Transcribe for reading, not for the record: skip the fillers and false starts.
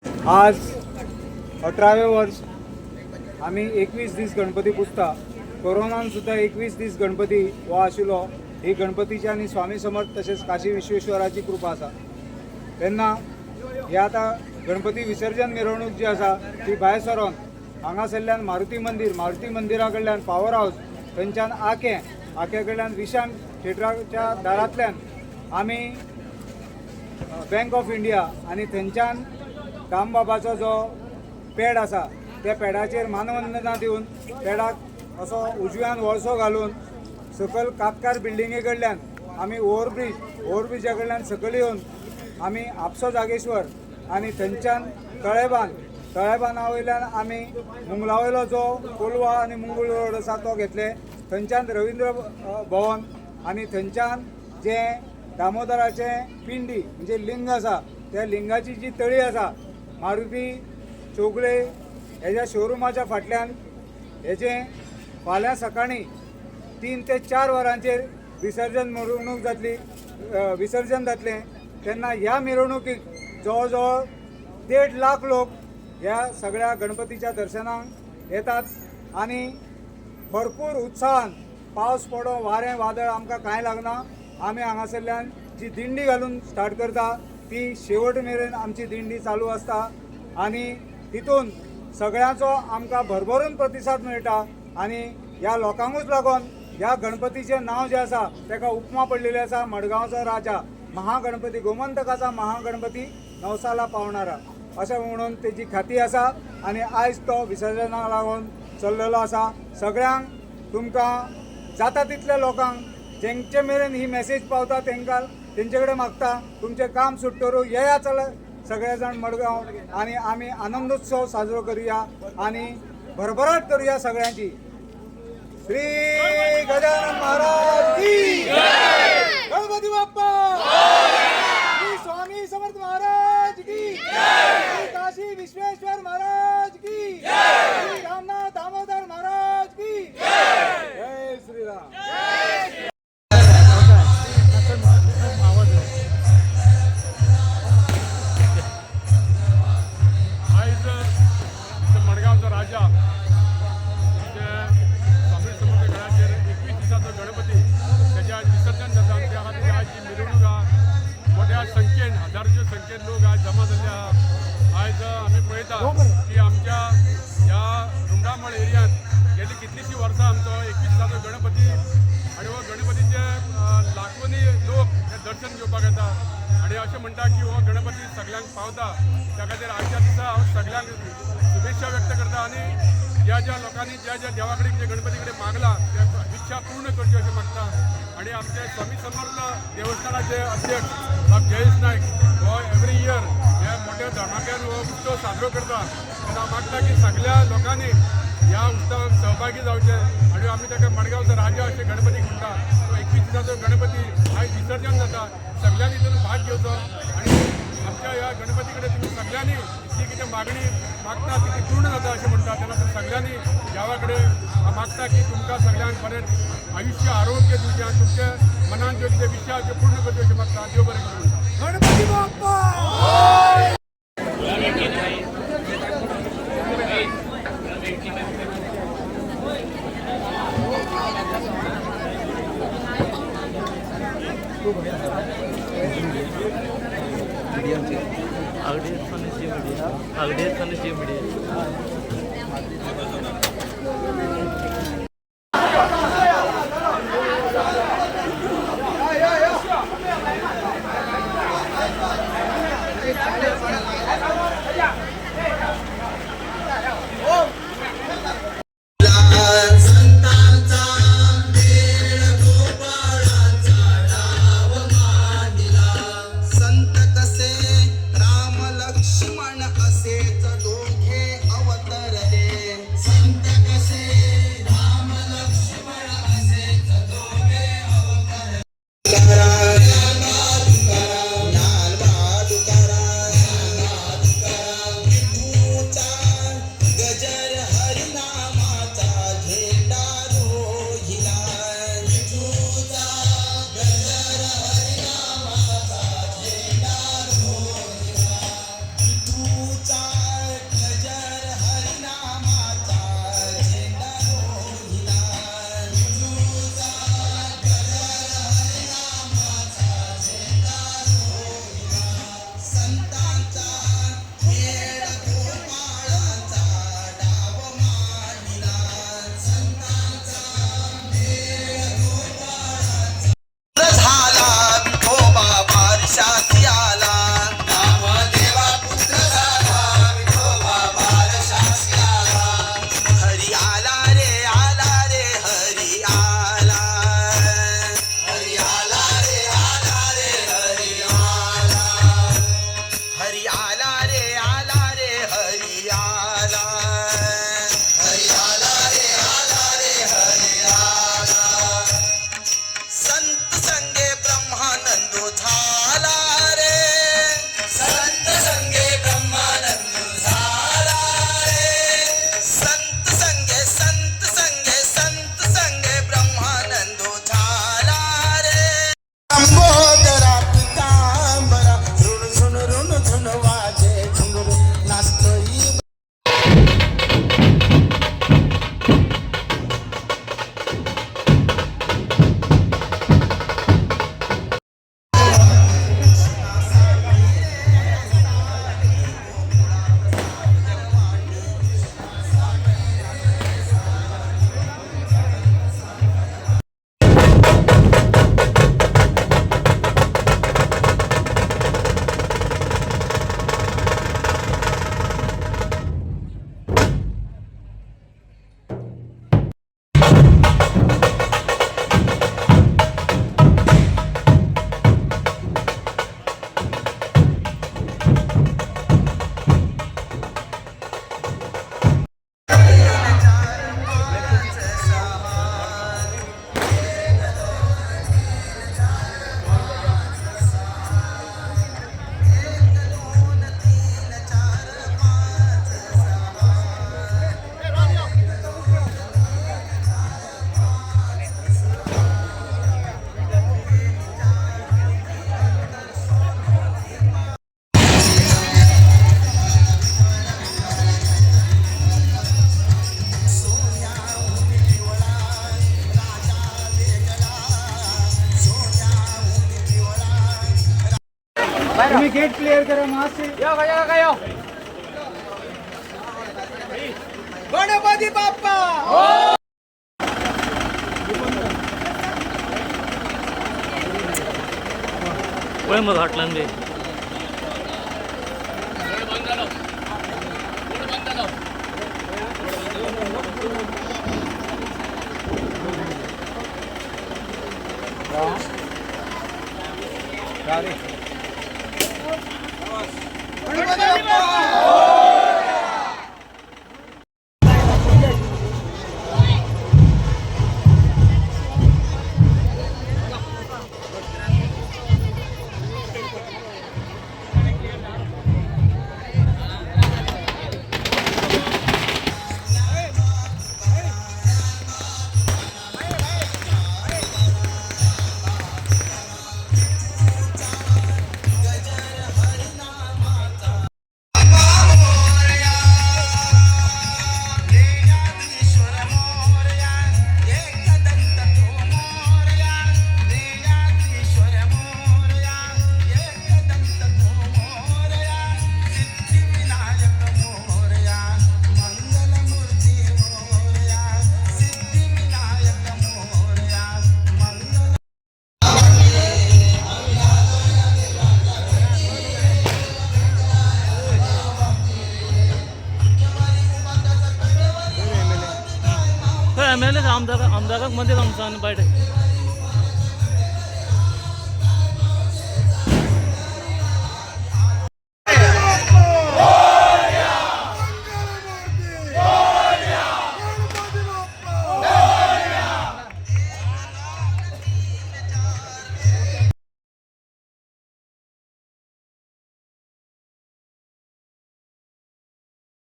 आज 18वें वर्स आमी 21 दीस गणपती पुजता. कोरोनान सुद्दां 21 दीस गणपती हो आशिल्लो. ही गणपतीची आनी स्वामी समर्थ तशेंच काशी विश्वेश्वराची कृपा आसा. तेन्ना हे आतां गणपती विसर्जन मिरवणूक जी आसा ती भायर सरोन हांगासरल्यान मारुती मंदीर, मारुती मंदिरा कडल्यान पावर हावस, थंयच्यान आकें, आक्या कडल्यान विशाम थिएटराच्या दारांतल्यान आमी बँक ऑफ इंडिया आनी थंयच्यान दामबाबाचो जो पेड आसा त्या पेडाचेर मानवंदना दिवन पेडाक असो उजव्यान वळसो घालून सकयल कातकार बिल्डिंगे कडल्यान आमी ओवरब्रीज, ओवरब्रिजा कडल्यान सकयल येवन आमी आपसो जागेश्वर आनी थंयच्यान तळेबान, तळेबाना वयल्यान आमी मुंगला वयलो जो कोलवा आनी मुंगूल रोड आसा तो घेतले. थंयच्यान रविंद्र भवन आनी थंयच्यान जें दामोदराचें पिंडी म्हणजे लिंग आसा त्या लिंगाची जी तळी आसा मारुती चौगुले हेज्या शोरुमाच्या फाटल्यान हेजें फाल्यां सकाळीं 3 ते 4 वरांचेर विसर्जन मिरवणूक जातली, विसर्जन जातलें. तेन्ना ह्या मिरवणुकीक जवळ जवळ 1.5 लाख लोक ह्या सगळ्या गणपतीच्या दर्शनाक येतात आनी भरपूर उत्साहान, पावस पडो, वारें वादळ आमकां कांय लागना, आमी हांगासरल्यान जी दिंडी घालून स्टार्ट करता ती शेवट मेरेन आमची दिंडी चालू आसता आनी तितून सगळ्यांचो आमकां भरभरून प्रतिसाद मेळटा. आनी ह्या लोकांकूच लागून ह्या गणपतीचें नांव जें आसा ताका उपमा पडलेली आसा, मडगांवचो राजा महागणपती, गोमंतकाचा महागणपती नवसाला पावणारा अशें म्हणून तेजी ख्याती आसा आनी आयज तो विसर्जनाक लागून चल्लेलो आसा. सगळ्यांक तुमकां जाता तितल्या लोकांक जेंचे मेरेन ही मॅसेज पावता तांकां तेंचे कडेन मागता, तुमचें काम सुट्टरू येया, चला सगळे जाण मडगांव आनी आमी आनंदोत्सव साजरो करुया आनी भरभराट करुया सगळ्यांची. श्री गजानन महाराज की, गणपती बाप्पा, श्री स्वामी समर्थ महाराज की, श्री काशी विश्वेश्वर महाराज की, श्री रामनाथ दामोदर महाराज की जय. श्रीराम. आयज मडगांवचो राजा म्हणजे स्वामी समर्थ गडाचेर 21 दिसाचो गणपती त्याच्या आज विसर्जन जाता आनी त्या खातीर आज ही मिरवणूक आहा. मोठ्या संख्येन, हजारांच्या संख्येन लोक आज जमा जाल्ले आहा. आयज आमी पळयता की आमच्या ह्या रुमडामळ एरियांत गेली कितलींशीं वर्सां आमचो 21 दिसाचो गणपती आनी हो गणपतीचे लाखोंनी लोक हे दर्शन घेवपाक येता आनी अशें म्हणटा की हो गणपती सगळ्यांक पावता. त्या खातीर आयच्या दिसा हांव सगळ्यांक शुभेच्छा व्यक्त करता आनी ज्या ज्या लोकांनी ज्या ज्या देवा कडेन, जे गणपती कडेन मागला ते इच्छा पूर्ण करची अशें मागता. आनी आमचे स्वामी समर्थ देवस्थानाचे अध्यक्ष बाब जयेश नायक हो एवरी इयर हे मोठ्या धमाक्यान हो उत्सव साजरो करता. तेन्ना हांव मागता की सगळ्या लोकांनी ह्या उत्सवाक सहभागी जावचे आनी आमी ताका मडगांवचो राजा अशें गणपतीक म्हणटा. तो 21 दिसाचो गणपती आयज विसर्जन जाता. सगळ्यांनी हितून भाग घेवचो आनी आमच्या ह्या गणपती कडेन तुमी सगळ्यांनी जी कितें मागणी मागता ती पूर्ण जाता अशें म्हणटा. तेन्ना तुमी सगळ्यांनी देवा कडेन हांव मागता की तुमकां सगळ्यांक बरें आयुश्य आरोग्य दिवचें आनी तुमच्या मनान ज्यो कितें विचार आहा त्यो पूर्ण करच्यो अशें मागता. देव बरें करूं म्हणटा. गणपती बाप्पा. मीडियम आगडे मीडिया. संतांचा मेळ गोपाळाचा डाव मांडिला. संत कसे राम लक्ष्मण असेच दोघे अवतरले. संत कसे राम लक्ष्मण असेच दोघे अवतरले. तुकाराम, ज्ञानबा तुकाराम, गेट क्लिअर करा मासे. गणपती बाप्पा. पळय मग हाटलान बी. गणपती बाप्पा. लीलाधीश्वर मोरया, एकदंत तो मोरया. लीलाधीश्वर मोरया, एकदंत तो मोरया. सिद्धिविनायक मोरया, मंगलमूर्ती मोरया. सिद्धिविनायक मोरया, मंगल. खंय एम एल ए आमदार, आमदाराक मदीं आमचो आनी बायट.